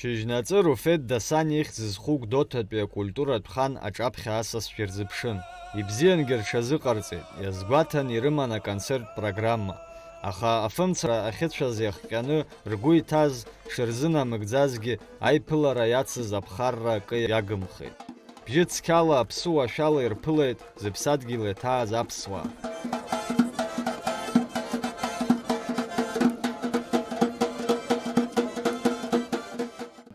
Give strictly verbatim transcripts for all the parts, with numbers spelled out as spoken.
Шьыжьнаҵы Руфет Дасан ихьӡ зху Гәдоуҭатәи акультуратә хан аҿаԥхьа асасцәа ирзыԥшын. Ибзиангьы рҽазыҟарҵеит, иазгәаҭан ирыман аконцерттә программа. Аха афымцара ахьыцәаз иахҟьаны ргәы иҭаз, шырзынамыгӡазгьы, аиԥылара иацыз аԥхарра акы иагымхеит. Бжьы цқьала аԥсыуа шәала ирԥылеит зыԥсадгьыл иаҭааз аԥсуаа.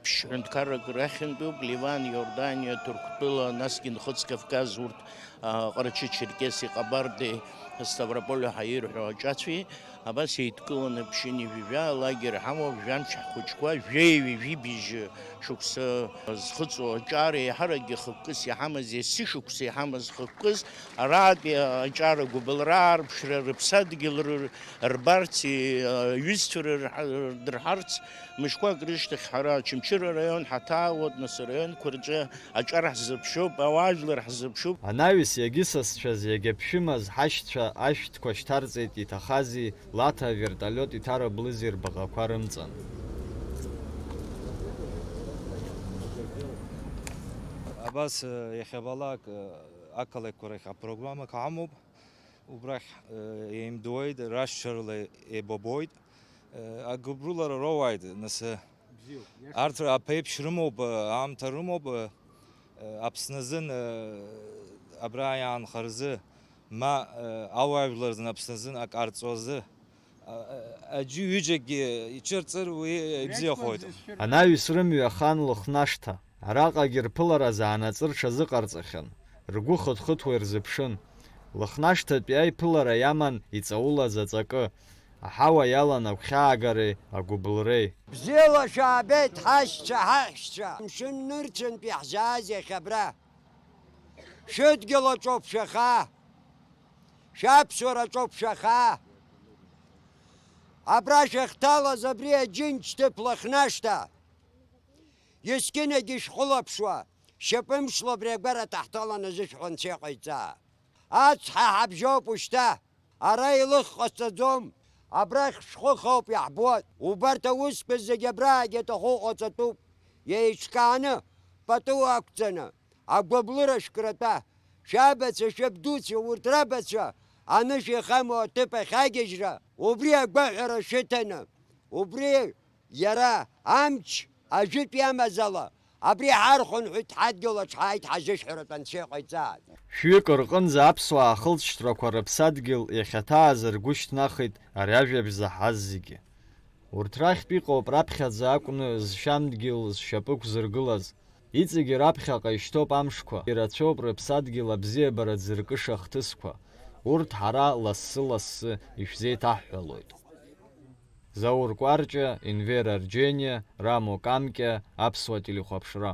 Ԥшь-ҳәынҭқаррак рахьынтәуп, Ливан, Иорданиа, Ҭырқәтәыла, насгьы Нхыҵ Кавказ, урҭ, а, Ҟарачы-Черкеси, Ҟабарди, Ставрополи ҳәа ирҳәо аҿацәеи, абас еидкыланы ԥшьынҩажәи жәаа лагер ҳамоуп, жәамш ҳхәыҷқәа, жәеи ҩажәи бжьы шықәса зхыҵуа аҿар еиҳаракгьы хықәкыс иҳамаз, есышықәса иҳамаз хықәкыс, араатәи аҿар агәыбылра аарԥшра, рыԥсадгьыл ры-, рбарц, и-, аҩызцәа рырҳа-, рдырҳарц, мышқәак рышьҭахь ҳара Очамчыра араион ҳаҭаауеит, нас араионқәа рҿы аҿар ҳзыԥшуп, ауаажәлар ҳзыԥшуп. Анаҩс иагьысасцәаз, иагьаԥшәымаз ҳашьцәа ашәҭқәа шьҭарҵеит, иҭахази, Лаҭа авертолиот иҭарыблызи рбаҟақәа рымҵан. Абас, э, иахьабалак, э, ақалақьқәа рахь апрограммақәа ҳамоуп. Убрахь, э, еимдоит, рашьцәарала еибабоит. Э, агәыбылра роуааит, нас, э, арҭ аԥеиԥш рымоуп, э, аамҭа рымоуп, э, Аԥсны азын, э, абра иаанхаразы, ма, э, ауаажәлар рзын Аԥсны азын ак ҟарҵозы, а, а, аӡәы ҩыџьагьы иҿырҵыр уи ибзиахоит. Анаҩс рымҩа ахан Лыхнашҭа. Араҟагьы рԥылара заанаҵы рҽазыҟарҵахьан. Ргәы хыҭхыҭуа ирзыԥшын. Лыхнашҭатәи аиԥылара иаман иҵаулаз аҵакы. Аҳауа иалан агәхьаагареи агәыбылреи. Бзиала шәаабеит, ҳашьцәа, ҳаҳәшьцәа, мшын нырцәынтә иаҳзааз иахьа абра. Шәыдгьыл аҿоуп шәаха, шәаԥсуара аҿоуп шәаха. Абра шәахьҭалаз абри аџьынџь ҭыԥ Лыхнашҭа. Есқьынагьы шәхылаԥшуа, шьапымшла абри агәара таҳҭаланы зышәҳәа Анцәа иҟаиҵа. Ацҳа ҳабжьоуп ушьҭа, ара илых ҟасҵаӡом, абрахь шәхы хауп иаҳбоит. Убарҭ аусқәа зегьы абраагьы аҭаху ҟаҵатәуп, еиҿкааны, пату ақәҵаны, агәыблыра шәкратәа, шәабацәа, шәабдуцәа, урҭ рабацәа, анышә ихамоу аҭыԥ ахь агьежьра, убри агәаҳәара шәыҭаны, убри Иара амч ажәытә иамазала, абри ҳархынҳәит, ҳадгьыл аҿы ҳааит, ҳазышәҳәаратәы Анцәа иҟаиҵааит. Шәҩык рҟынӡа аԥсуаа ахылҵшьҭрақәа рыԥсадгьыл иахьаҭааз ргәы шьҭнахит ари ажәабжь заҳаз зегьы. Урҭ рахьтә иҟоуп раԥхьаӡа акәны зшьамдгьыл зшьапы ықәзыргылаз, иҵегьы раԥхьаҟа ишьҭоуп амшқәа, ирацәоуп рыԥсадгьыл абзиабара дзыркыша ахҭысқәа, урҭ ҳара лассы-лассы ишәзеиҭаҳҳәалоит. Заур Кәарҷиа, Енвер Арџьениа, Рамо Камкиа, Аԥсуа телехәаԥшра.